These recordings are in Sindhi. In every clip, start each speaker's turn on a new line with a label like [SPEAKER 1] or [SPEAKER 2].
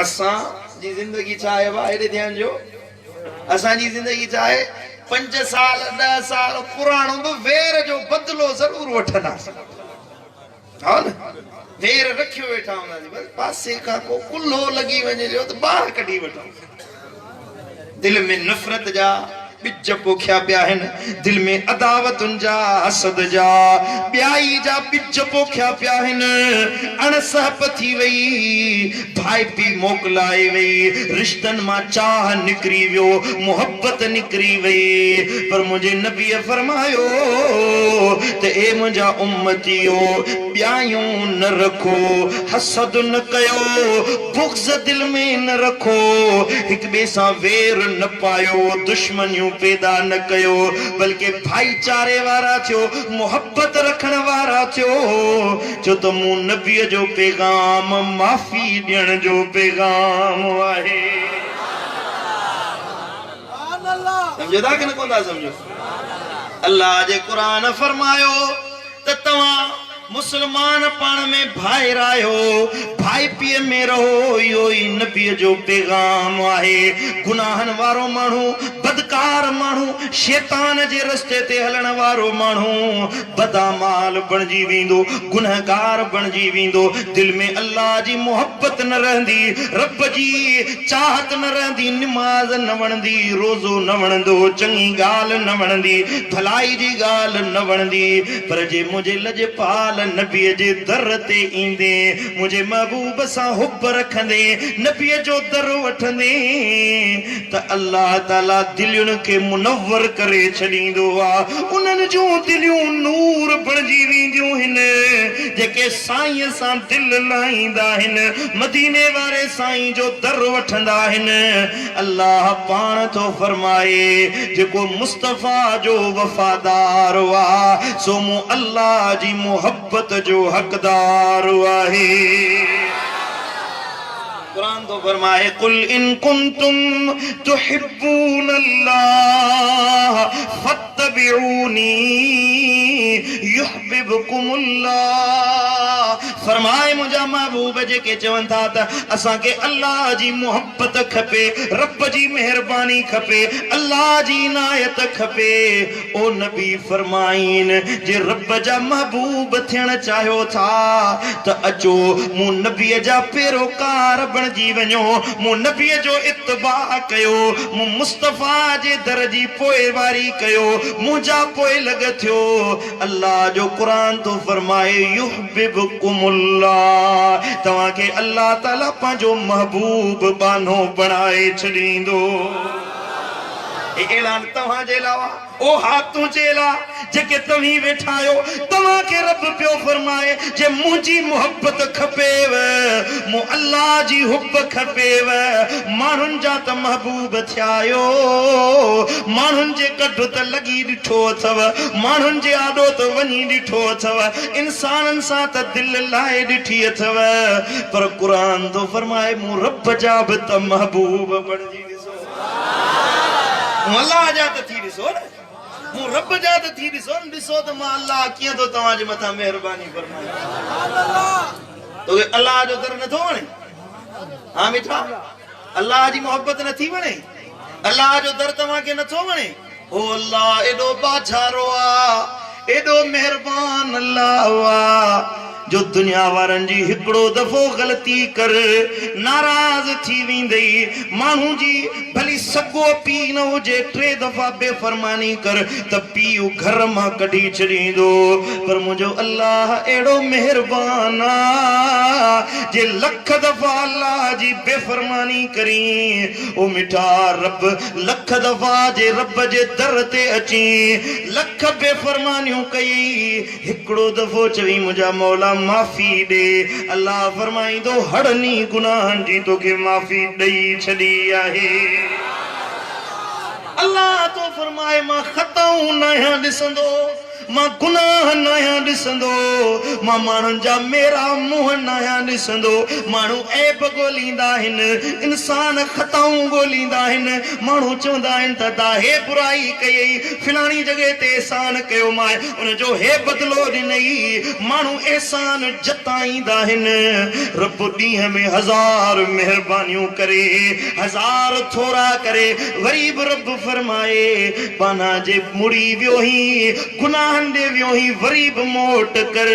[SPEAKER 1] اسان جي زندگي ڇا آهي ڀاء هيڏي ڌيان ڏيو. اسان جي زندگي ڇا آهي؟ پنج سال ڏهه سال پراڻو به وير جو بدلو ضرور وٺنداسين. ها نه وير رکيو ويٺا هونداسين بس پاسي کان ڪو ڪلهو لڳي وڃي جو ته باهه ڪڍي وٺون. دل ۾ نفرت جا ٻج پوکيا پيا آهن، دل ۾ عداوتن جا، حسد جا، ٻيائي جا ٻج پوکيا پيا آهن، اڻ سهپ ٿي وئي، ڀائپي موڪلائي وئي، رشتن مان چاهه نڪري ويو، محبت نڪري وئي، پر منهنجي نبيء فرمايو ته اي منهنجا امتيو! ٻيايون نه رکو، حسد نه ڪيو، بغض دل ۾ نه رکو، هڪ ٻئي سان وير نه پايو، دشمنيون پيدا نه ڪيو، بلڪه ڀائيچاري وارا ٿيو، محبت رکڻ وارا ٿيو، ڇو ته مون نبيء جو پيغام معافي ڏيڻ جو پيغام آهي. سمجهو ٿا ڪي نه ڪونه ٿا سمجهو؟ الله جي قرآن فرمايو ته توهان مسلمان پاڻ ۾ ڀائر آهيو، ڀائپيء ۾ رهو، اهو ئي نبيء جو پيغام آهي. گناهن وارو ماڻهو، بدڪار ماڻهو، شيطان جي رستي تي هلڻ وارو ماڻهو بداعمال بڻجي ويندو، گنهگار بڻجي ويندو، دل ۾ الله جي محبت نه رهندي، رب جي چاهت نه رهندي، نماز نه وڻندي، روزو نه وڻندو، چڱي ڳالهه نه وڻندي، ڀلائي جي ڳالهه نه وڻندي، پر جي منهنجي لڄپال نبيء جي در تي ايندين، منهنجي محبوب سان حب رکندين، نبيء جو در وٺندين ته الله تعاليٰ دلين کي منور ڪري ڇڏيندو آ، انهن جون دليون نور بڻجي وينديون هن، جيڪي سائينء سان دل لائيندا هن، مديني واري سائين جو در وٺندا آهن. الله پاڻ ٿو فرمائي، جيڪو مصطفيٰ جو وفادار آ، سو مون الله جي محبت جو حقدار آهي. قرآن ٿو فرمائي، قل ان ڪنتم تحبون الله فاتبعوني يحببڪم الله فرماء منهنجا محبوب جيڪي چون ٿا ته اسان کي الله جي محبت کپي، رب جي مهرباني کپي، الله جي عنايت کپي، او نبي فرمائين جي رب جا محبوب ٿيڻ چاهيو ٿا ته اچو مون نبي جا پيروڪار بڻجي وڃو، مون نبي جو اتباع ڪيو، مون مصطفيٰ جي در جي پوئواري ڪيو، منهنجا پوئلڳ ٿيو. الله جو قرآن ٿو فرمائي، يحببڪم الله، توهان کي الله تعاليٰ پنهنجو محبوب ٻانهو بڻائي ڇڏيندو. هي اعلان توهان جي لاء آ، او ها تنهنجي لاء، جيڪي توهين ويٺا آهيو، توهان کي رب پيو فرمائي، جي منهنجي محبت کپيو، مون الله جي حب کپيو، ماڻهن جا ته محبوب ٿيا آهيو، ماڻهن جي ڪڍ ته لڳي ڏٺو اٿو، ماڻهن جي آڏو ته وڃي ڏٺو اٿو، انسانن سان ته دل لائي ڏٺي اٿو، پر قرآن ٿو فرمائي مون رب جا به ته محبوب بڻجي ڏسو. مون الله جا ته ٿي ڏسو نه، مون رب جا ته ٿي ڏسو نه، ڏسو ته مان الله ڪيئن ٿو توهان جي مٿان مهرباني فرمايان. توکي الله جو در نٿو وڻي؟ ها مٺا، الله جي محبت نٿي وڻي؟ الله جو در توهان کي نٿو وڻي؟ هو الله ايڏو ٻاجهارو آ، ايڏو مهربان الله آ، جو دنيا وارن جي هڪڙو دفعو غلطي ڪر، ناراض ٿي ويندئي، ماڻهو جي ڀلي سڳو پيء نه هجي، ٽي دفعا بي فرماني ڪر ته پيء گهر مان ڪڍي ڇڏيندو، پر منهنجو الله اهڙو مهربان آ، جي لک دفعا الله جي بي فرماني ڪرين، او مٺا رب! لک دفعا جي رب جي در تي اچين، لک بي فرمانيون ڪيئي، هڪڙو دفعو چوين منهنجا مولا معافي ڏي، الله فرمائيندو هڙني گناهن جي توکي معافي ڏئي ڇڏي آهي. الله ٿو فرمائي مان خطائون ناهيان ڏسندو. مان گناهه ناهيان ڏسندو، مان ماڻهن جا ميرا منهن ناهيان ڏسندو. ماڻهو عيب ڳوليندا آهن، انسان خطائون ڳوليندا آهن، ماڻهو چوندا آهن ته ادا هي برائي ڪيئي، فلاڻي جڳهه تي احسان ڪيومانء، ان جو هي بدلو ڏنئي. ماڻهو احسان جتائيندا آهن. رب ڏينهن ۾ هزار مهربانيون ڪري، هزار ٿورا ڪري، وري به رب فرمائي، ٻانها جي مڙي ويو هين، گناهن ڏي ويو هين، وري به موٽ ڪر،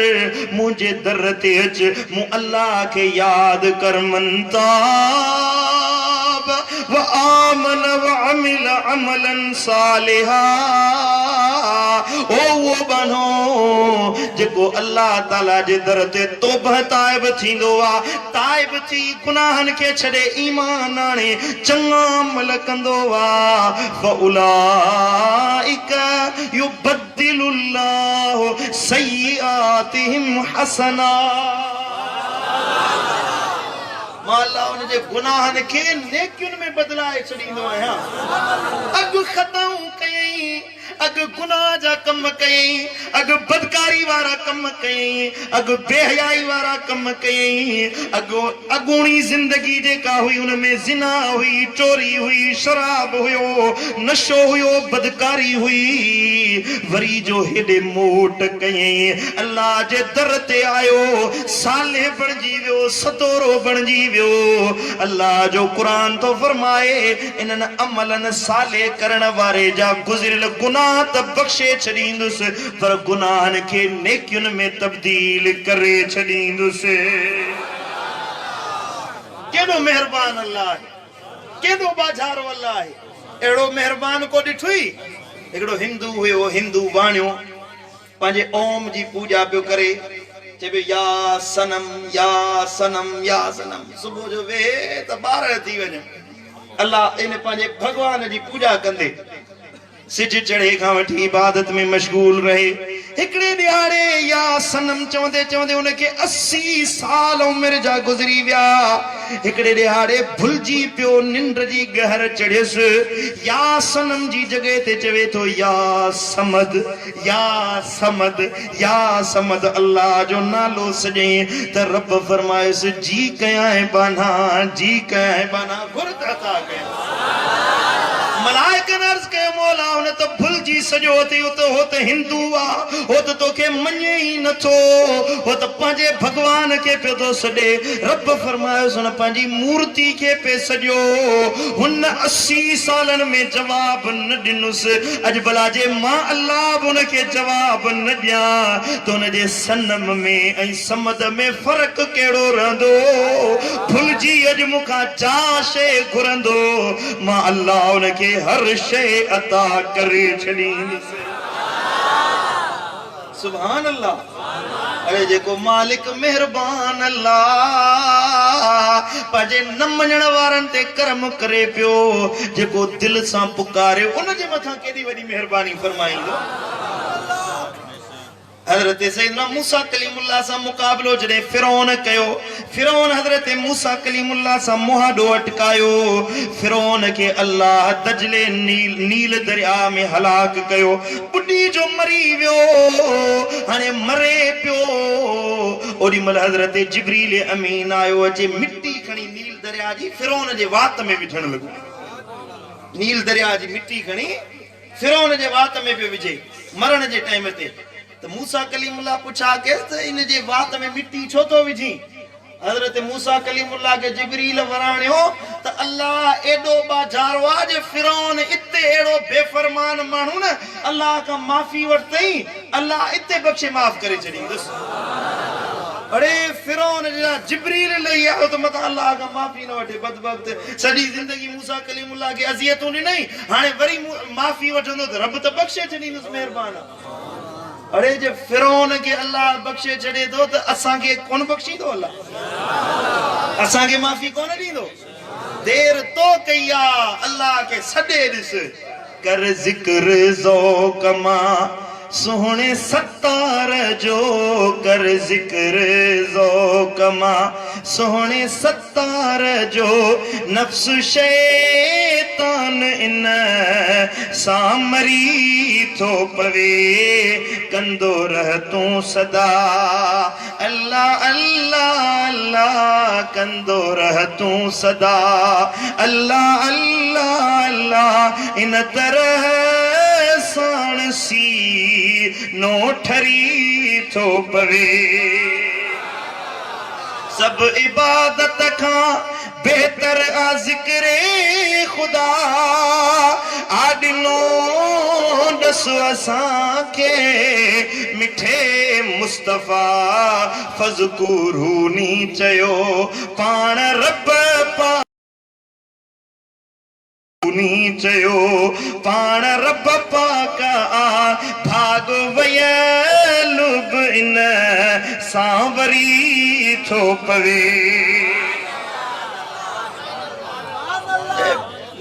[SPEAKER 1] منهنجي در تي اچ، مون الله کي ياد ڪر، من تاب وآمن وعمل عملا صالحا او اهو ٻانهو جيڪو الله تعالي جي در تي توبه تائب ٿيندو آ، تائب ٿي گناهن کي ڇڏي ايمان آڻي چڱا عمل ڪندو آ، فاولئک يبدل الله سيئاتهم حسنات مان الله ان جي گناهن کي نيڪين ۾ بدلائي ڇڏيندو آهيان. اڳ خطائون ڪيائين، اڳ گناهه جا ڪم ڪيائين، اڳ بدڪاري وارا ڪم ڪيائين، اڳ بي حيائي وارا ڪم ڪيائين، اڳ اڳوڻي زندگي جيڪا هئي ان ۾ زنا هئي، چوري هئي، شراب هيو، نشو هيو، بدڪاري هئي، وري جو هيڏي موٽ ڪيائين، الله جي در تي آيو، صالح بڻجي ويو، سدورو بڻجي ويو. الله جو قرآن ٿو فرمائي، انهن عملن صالح ڪرڻ واري جا گذريل گناهه ته بخشي ڇڏيندس، پر گناهن کي نيڪين ۾ تبديل ڪري ڇڏيندس. ڪيڏو مهربان الله آهي، ڪيڏو ٻاجهارو الله آهي. اهڙو مهربان ڪو ڏٺوئي؟ هڪڙو هندو هيو، هندو واڻيو. پنهنجي اوم جي پوڄا پيو ڪري، چئي پيو يا صنم يا صنم يا صنم، صبح جو ويهي ته 12 ٿي وڃن، الله ان پنهنجي ڀڳوان جي پوڄا ڪندي سج چڙهي کان وٺي عبادت ۾ مشغول رهي، هڪڙي ڏهاڙي يا صنم چوندي چوندي ان کي 80 سال عمر جا گذري ويا، هڪڙي ڏهاڙي ڀلجي پيو، ننڊ جي ڳهر چڙهيس، يا صنم جي جڳهه تي چوي ٿو يا صمد. يا صمد يا صمد الله جو نالو سڏيائين ته رب فرمايس جي ڪيائين ٻانها جي ڪيائين ٻانها گهر ته عطا ڪيان. ملائڪن عرض ڪيو مولا هن ته ڀلجي سڄو اٿئي هو ته هو ته هندو آ هو ته توکي مڃي ئي نٿو هو ته پنهنجي ڀڳوان کي پيو ٿو سڏي رب فرمايس هن پنهنجي مورتي کي پئي سڏيو هن 80 سالن ۾ جواب نه ڏنس اڄ ڀلا جي مان الله به ان کي جواب نه ڏيان ته ان جي صنم ۾ ۽ صمد ۾ فرق ڪهڙو رهندو؟ ڀلجي اڄ مون کان جا شيء گهرندو، مان الله ان کي هر شيء عطا ڪري ڇڏيندس. سبحان الله اڙي جيڪو مالڪ مهربان الله پنهنجي نه مڃڻ وارن تي ڪرم ڪري پيو جيڪو دل سان پڪاري ان جي مٿان ڪيڏي وڏي مهرباني فرمائيندو. حضرت سيدنا موسيٰ ڪليم الله سان مقابلو جڏهن فرعون ڪيو فرعون حضرت موسيٰ ڪليم الله سان مهاڏو اٽڪايو فرعون کي الله دجلي نيل نيل درياء ۾ هلاڪ ڪيو ٻڏي جو مري ويو، هاڻي مري پيو. اوڏي مهل حضرت جبريل امين آيو، اچي مٽي کڻي نيل درياء جي فرعون جي وات ۾ وجهڻ لڳو. نيل درياء جي مٽي کڻي فرعون جي وات ۾ پيو وجهي، مرڻ جي ٽائيم تي. ته موسيٰ ڪليم الله پڇا ڪيس ته ان جي وات ۾ مٽي ڇو ٿو وجهين؟ حضرت موسيٰ ڪليم الله کي جبريل وراڻيو ته الله ايڏو ٻاجهارو آ جي فرعون اتي اهڙو بي فرمان ماڻهو نه الله کان معافي ورتئين الله اتي بخشي معاف ڪري ڇڏيندس. اڙي فرعون جيڏانهن جبريل لهي آيو ته متان الله کان معافي نه وٺي بدبخت سڄي زندگي موسيٰ ڪليم الله کي اذيتون ڏنائين هاڻي وري معافي وٺندو ته رب ته بخشي ڇڏيندس مهربان آ. اڙي جي فرعون کي الله بخشي ڇڏي ٿو ته اسان کي ڪونه بخشيندو الله اسان کي معافي ڪونه ڏيندو دير تو ڪئي آ الله کي سڏي ڏس ڪر ذڪر ذوق مان سهڻي ستار جو ڪر ذڪر ذوق مان سهڻي ستار جو نفس شيطان. شيطان ان سان مري ٿو پوي، ڪندو رهه تون سدا الله الله الله ڪندو رهه تون سدا الله الله الله ان طرح ساڻ سينو ٺري ٿو پوي. سڀ عبادت کان بهتر آ ذڪر خدا آ ڏنو ڏس اسان کي مٺي مصطفيٰ فاذڪروني چيو پاڻ رب پاڪ ني چيو پاڻ رب پاڪ آ ڀاڳ ويل به ان سان وري ٿو پوي.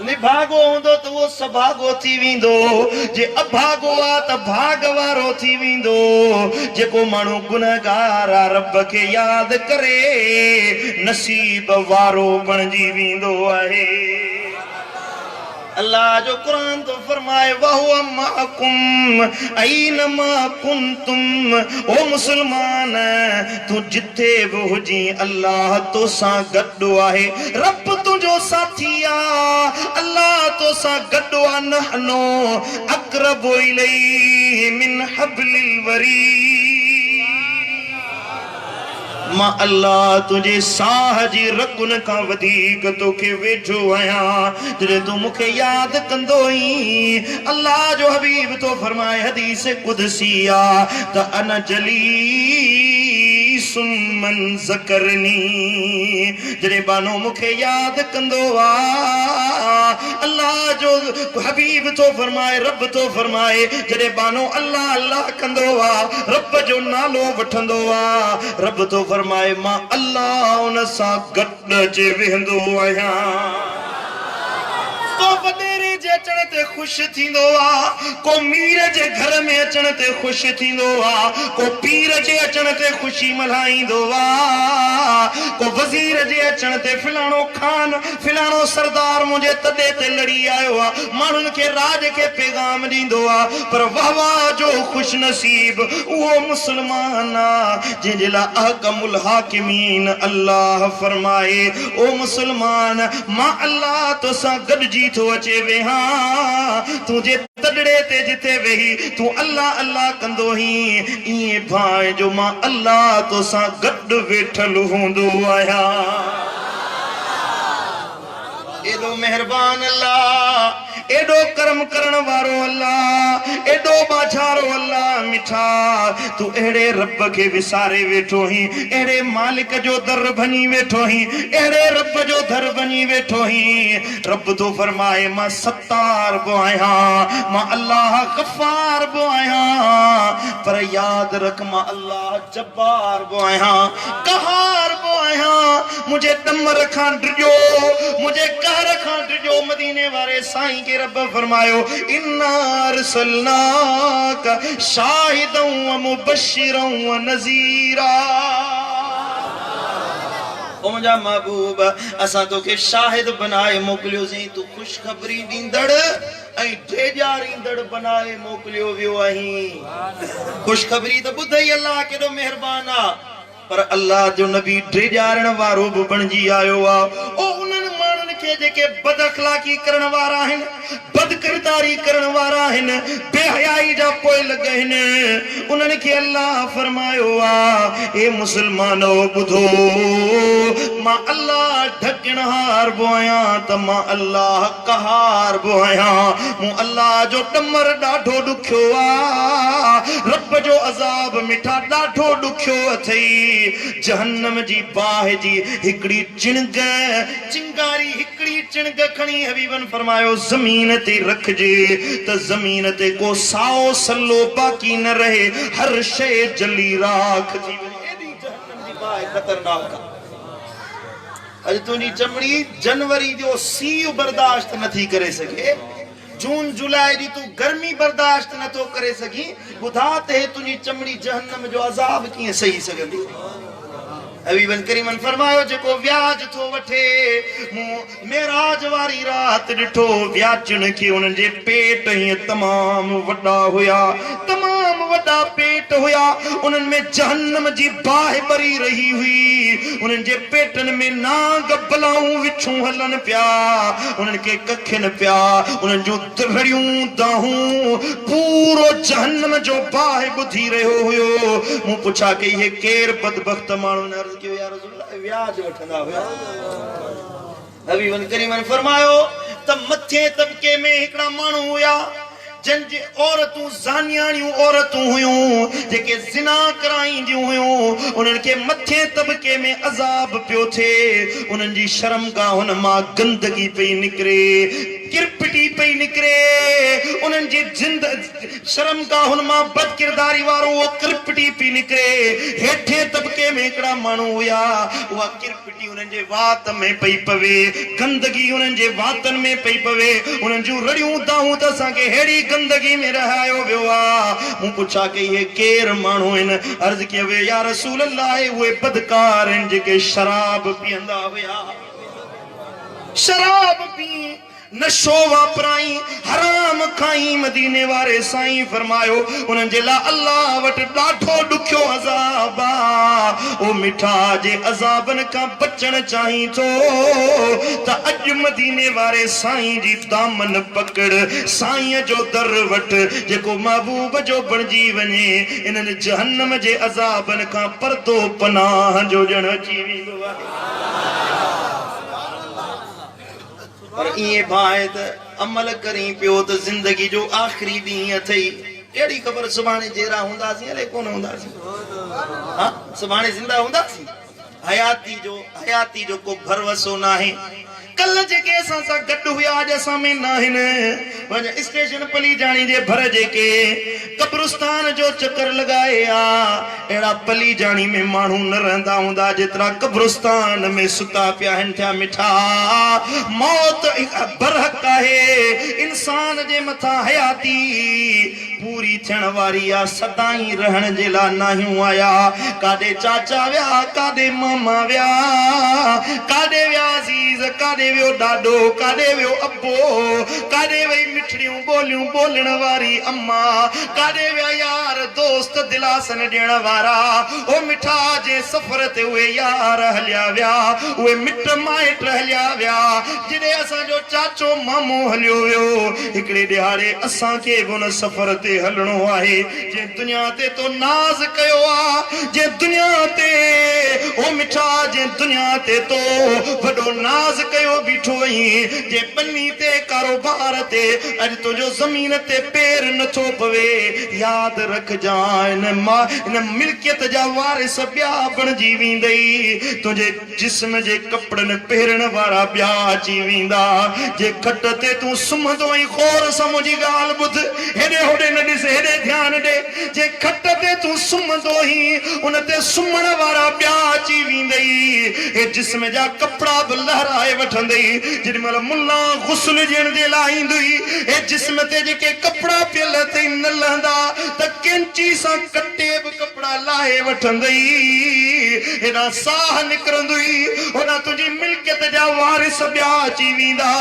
[SPEAKER 1] نڀاڳو هوندو ته اهو سڀاڳو ٿي ويندو، جي اڀاڳو آ ته ڀاڳ وارو ٿي ويندو. جيڪو ماڻهو گنهگار آ رب کي ياد ڪري نصيب وارو بڻجي ويندو آهي. الله جو قرآن ٿو فرمائي وهو معڪم اينما ڪنتم او مسلمان تون جتي به هجين الله توسان گڏ آهي رب تنهنجو ساٿي آ الله توسان گڏ آ نحن اقرب اليه من حبل الوريد. مان الله تنهنجي ساهه جي رڳن کان وڌيڪ توکي ويجهو آهيان، جڏهن تون مون کي ياد ڪندو آهين. الله جو حبيب ٿو فرمائي، حديث قدسي آ ته انا جليس من ذڪرني، جڏهن ٻانهو مون کي ياد ڪندو آ، الله جو حبيب ٿو فرمائي، رب ٿو فرمائي، جڏهن ٻانهو الله الله ڪندو آ، رب جو نالو وٺندو آ، رب ٿو فرمائي، مان الله ان سان گڏ اچي ويهندو آهيان. ڪو وڏيري جي اچڻ تي خوش ٿيندو آ، ڪو مير جي گهر ۾ اچڻ تي خوش ٿيندو آ، ڪو پير جي اچڻ تي خوشي ملهائيندو آ، ڪو وزير جي اچڻ تي فلاڻو خان، فلاڻو سردار منهنجي تڏي تي لڙي آيو آ، ماڻهن کي راڄ کي پيغام ڏيندو آ، پر واه واه جو خوش نصيب اهو مسلمان آ، جنهن جي لاء احڪم الحاڪمين الله فرمائي، او مسلمان! مان الله توسان گڏجي ٿو اچي ويهان، تنهنجي تڏڙي تي جتي ويهي تون الله الله ڪندو هين، ائين ڀانء جو مان الله توسان گڏ ويٺل هوندو آهيان. ايڏو مهربان الله، ايڏو ڪرم ڪرڻ وارو الله، ايڏو ٻاجهارو الله، مٺا تون اهڙي رب کي وساري ويٺو هين، اهڙي مالڪ جو در ڀڃي ويٺو هين، اهڙي رب جو در ڀڃي ويٺو هين. رب ٿو فرمائي مان ستار به آهيان، مان الله غفار به آهيان، پر ياد رک مان الله جبار به آهيان، قهار به آهيان، منهنجي ڏمر کان ڊڄو، منهنجي قهر کان ڊڄو، مديني واري سائين کي رب فرمايو، انا ارسلناک شاهدا ومبشرا ونذيرا او منهنجا محبوب! اسان توکي شاهد بنائي موڪليوسين، تون خوشخبري ڏيندڙ ۽ ڊيڄاريندڙ بنائي موڪليو ويو آهين. خوشخبري ته ٻڌئي الله ڪيڏو مهربان آ. پر الله جو نبي ڊيڄارڻ وارو به بڻجي آيو آ. او انهن ماڻهن کي جيڪي بد اخلاقي ڪرڻ وارا آهن، بد ڪرداري ڪرڻ وارا آهن، بي حيائي جا پوئلڳ آهن، انهن کي الله فرمايو آ، اي مسلمانؤ ٻڌو! مان الله ڍڪڻهار به آهيان ته مان الله قهار به آهيان، مون الله جو ڏمر ڏاڍو ڏکيو آ، رب جو عذاب مٺا ڏاڍو ڏکيو اٿئي، جهنم جي باهه جي هڪڙي چڻگ، چنگاري، هڪڙي چڻگ کڻي حبيبن فرمايو زمين تي رکجي ته زمين تي ڪو سائو سلو باقي نه رهي، هر شيء جلي راک ٿي وڃي، ايڏي جهنم جي باهه خطرناڪ آ. اڄ تنهنجي چمڙي جنوري جو سيء برداشت نه ٿي ڪري سگهي، جون جولاء جي تون گرمي برداشت نه ٿو ڪري سگهين، ٻڌاء ته هي تنهنجي چمڙي جهنم جو عذاب ڪيئن سهي سگهندي؟ حبيبن ڪريمن فرمايو، جيڪو وياج ٿو وٺي، مون معراج واري رات ڏٺو، وياجين کي انهن جي پيٽ هيئن تمام وڏا هيا، تمام وڏا پيٽ هيا، انهن ۾ جهنم جي باهه ٻري رهي هئي، انهن جي پيٽن ۾ نانگ بلائون وڇون هلن پيا، انهن کي ڪکين پيا، انهن جون رڙيون دانهون پورو جهنم جو باهه ٻڌي رهيو هيو. مون پڇا ڪئي اهي ڪير بدبخت ماڻهو آهن؟ عرض ڪيو يا رسول الله اهي وياج وٺندا هيا. حبيبن ڪريمن فرمايو ته مٿين طبقي ۾ هڪڙا ماڻهو هيا جن جي عورتون زانياڻيون عورتون هيون جيڪي زنا ڪرائينديون هيون انهن کي مٿين طبقي ۾ عذاب پيو ٿئي انهن جي شرمگاهن مان گندگي پئي نڪري ڪرپٽي پئي نڪري، انهن جي جند شرمگاهن مان بدڪرداري وارو اهو ڪرپٽي پئي نڪري. هيٺين طبقي ۾ هڪڙا ماڻهو هيا، اها ڪرپٽي انهن جي وات ۾ پئي پوي، گندگي انهن جي واتن ۾ پئي پوي، انهن جون رڙيون دانهون ته اسان کي ههڙي گندگي ۾ رهايو ويو آ. مون پڇا ڪئي اهي ڪير ماڻهو آهن؟ عرض ڪيو ويو يا رسول الله اهي بدڪار آهن جيڪي شراب پيئندا هيا. شراب پي، نشو واپرائين، حرام کائين، مديني واري سائين فرمايو، انهن جي لاء الله وٽ ڏاڍو ڏکيو عذاب آ. او مٺا جي عذابن کان بچڻ چاهين ٿو ته اڄ مديني واري سائين جي دامن پڪڙ، سائين جو در وٺ، جيڪو محبوب جو بڻجي وڃي، انهن جهنم جي عذابن کان پردو پناهه جو ڄڻ اچي ويندو آهي. پر ائين ڀانء ته عمل ڪرين پيو ته زندگي جو آخري ڏينهن اٿئي. ڪهڙي خبر سڀاڻي جيئرا هونداسين الائي ڪونه هونداسين. ها سڀاڻي زنده هونداسين؟ حياتي جو حياتي جو ڪو ڀروسو ناهي. ڪلهه جيڪي اسان سان گڏ هيا اڄ اسان ۾ ناهن. وڃ اسٽيشن پليجاڻي جي ڀر جيڪي قبرستان جو چڪر لڳائي آ. اهڙا پليجاڻي ۾ ماڻهو نه رهندا هوندا جيترا قبرستان ۾ ستا پيا آهن ٿيا مٺا. موت برحق آهي. انسان جي مٿان حياتي پوري ٿيڻ واري آ. سدائين رهڻ جي لا ناهيون آيا. ڪاڏي چاچا ويا، ڪاڏي ماما ويا، ڪاڏي ويا عزيز، ڪاڏي ويو ڏاڏو، ڪاڏي ويو ابو، ڪاڏي وئي مٺڙيون ٻوليون ٻولڻ واري اما، ڪاڏي ويا يار دوست دلاسن ڏيڻ وارا، او مٺا جنهن سفر تي اهي يار هليا ويا، اهي مٽ مائٽ هليا ويا، جڏهن اسان جو چاچو مامو هليو ويو، هڪڙي ڏهاڙي اسان کي به ان سفر تي هلڻو آهي، جنهن دنيا تي تو ناز ڪيو آ، جنهن دنيا تي، او مٺا جنهن دنيا تي تو وڏو ناز ڪيو بيٺو آهين، جنهن ٻني تي ڪاروبار تي اڄ تنهنجو زمين تي پير نه ٿو پوي، ياد رکجان ان ان ملڪيت جا وارث ٻيا بڻجي ويندئي، تنهنجي جسم جي ڪپڙن پهرڻ وارا ٻيا اچي ويندا، جي کٽ تي تون سمهندو آهين غور سان منهنجي ڳالهه ٻڌ، هيڏي هوڏي نه ڏس هيڏي ڌيان ڏي، جي کٽ تي تون سمهندو هين ان تي سمهڻ وارا ٻيا اچي ويندئي، هي جسم جا ڪپڙا به لهرائي وٺندئي، جيڏي مهل ملان غسل ڏيڻ جي لاء ايندوئي هي جسم تي جيڪي ڪپڙا پيل اٿئي نه لهندا ته قينچي سان ڪٽي به ڪپڙا لاهي وٺندئي، هيڏانهن ساهه نڪرندوئي هوڏانهن تنهنجي ملڪيت جا وارث ٻيا اچي ويندا،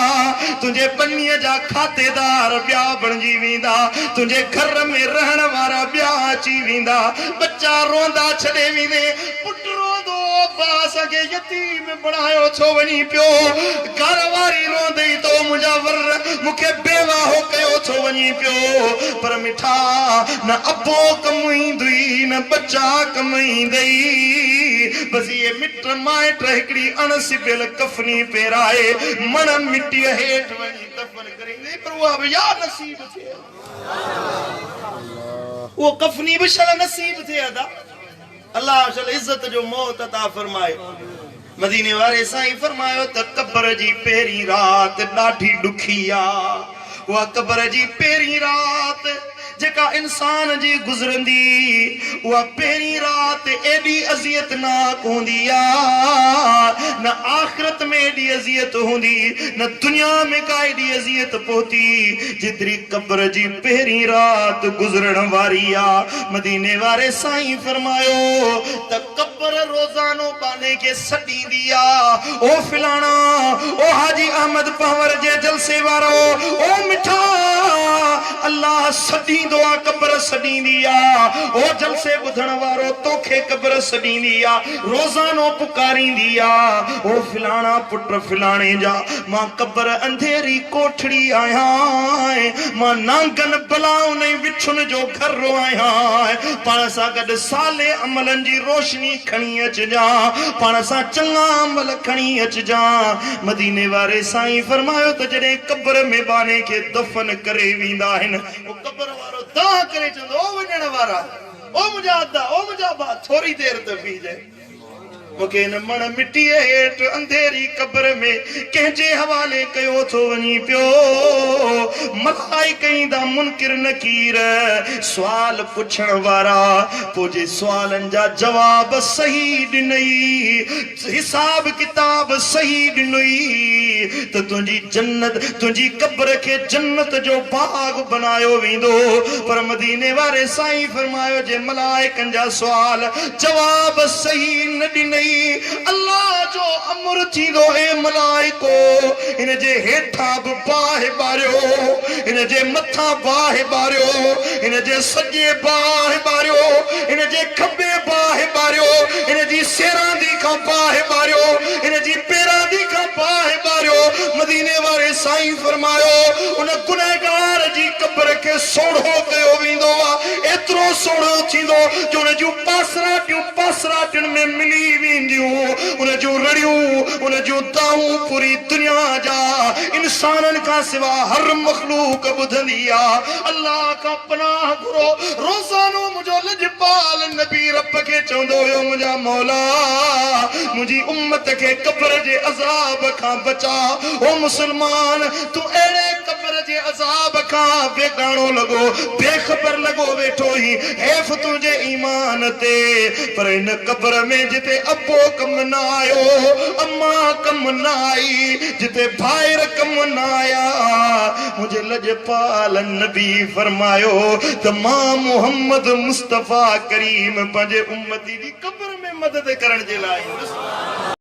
[SPEAKER 1] تنهنجي ٻنيء جا کاتيدار ٻيا بڻجي ويندا، تنهنجي گهر ۾ رهڻ وارا ٻيا اچي ويندا، ٻچا روئندا ڇڏي ويندين، پٽ روئندو ابا اسان کي يتيم بڻايو ڇو وڃين پيو، گهر واري روئندي تو منهنجا ور مون کي بيواهو ڪيو ڇو وڃين پيو، پر مٺا نه ابو ڪم ايندئي نه ٻچا ڪم ايندئي، بس اهي مٽ مائٽ هڪڙي اڻ سبيل ڪفني پهرائي مڻ مٽيء هيٺ وڃي دفن ڪريندئي، پر اها به يا نصيب ٿئي. اهو ڪفني به شل نصيب ٿئي ادا. الله شل عزت جو موت عطا فرمائي. مديني واري سائين فرمايو ته قبر جي پهرين رات ڏاڍي ڏکي آ. اها قبر جي پهرين رات جيڪا انسان جي گذرندي اها پهرين رات ايڏي اذيتناڪ هوندي آ نه آخرت ۾ ايڏي. ايڏي اذيت هوندي، نه دنيا ۾ ڪا ايڏي اذيت پهتي، جيتري قبر جي پهرين رات گذرڻ واري آ. مديني واري سائين فرمايو ته قبر روزانو ٻانهي کي سڏيندي آ، او فلاڻا، او حاجي احمد پنهور جي جلسي وارؤ، او مٺا! الله سڏيندو آ، قبر سڏيندي آ، او جلسي ٻڌڻ وارو توکي قبر سڏيندي آ، روزانو پڪاريندي آ، او فلاڻا پٽ فلاڻي جا، مان قبر انڌيري ڪوٺڙي آهيان، مان نانگن بلائن ۽ وڇن جو گهر آهيان، پاڻ سان گڏ صالح عملن جي روشني کڻي اچجان، پاڻ سان چڱا عمل کڻي اچجان. مديني واري سائين فرمايو ته جڏهن قبر ۾ ٻانهي کي دفن ڪري ويندا آهن، پوء قبر وارو دانهن ڪري چوندو، او وڃڻ وارا! او منهنجا ادا، او منهنجا ڀاء، ٿوري دير ته بيهجانء. مون کي هن مڻ مٽيء هيٺ انڌيري قبر ۾ ڪنهن جي حوالي ڪيو ٿو وڃين پيو؟ ملائڪ ايندا منڪر نڪير، سوال پڇڻ وارا، پوء جي سوالن جا جواب صحيح ڏنئي، حساب ڪتاب صحيح ڏنئي ته تنهنجي جنت تنهنجي قبر کي جنت جو باغ بنايو ويندو پر مديني واري سائين فرمايو جي ملائڪن جا سوال جواب صحيح نه ڏنئي الله جو امر ٿيندو اي ملائڪو هن جي هيٺان به باهه ٻاريو هن جي مٿان باهه ٻاريو هن جي سڄي باهه ٻاريو هن جي کٻي باهه ٻاريو، هن جي سيراندي کان باهه ٻاريو، هن جي پيراندي کان باهه ٻاريو. مديني واري سائين فرمايو، ان گنهگار جي قبر کي سوڙهو ڪيو ويندو آ، ايترو سوڙهو ٿيندو جو ان جون پاسراٽيون پاسراٽين ۾ ملي وينديون، ان جون رڙيون، ان جون دانهون پوري دنيا جا انسانن کان سوا هر مخلوق ٻڌندي آ. الله کان پناهه گهرو، روزانو منهنجو لڄپال نبي رب کي چوندو هيو منهنجا مولا منهنجي امت کي قبر جي عذاب کان بچاء او مسلمان تون اهڙي قبر جي عذاب کان بيگاڻو لڳو بي خبر لڳو ويٺو هين حيف تنهنجي ايمان تي پر هن قبر ۾ جتي ابو ڪم نه آيو اما ڪم نه آئي جتي ڀائر ڪم نه آيا منهنجي لڄپال نبي فرمايو ته مان محمد مصطفيٰ ڪريم پنهنجي امتي جي قبر ۾ مدد ڪرڻ جي لاء ايندس.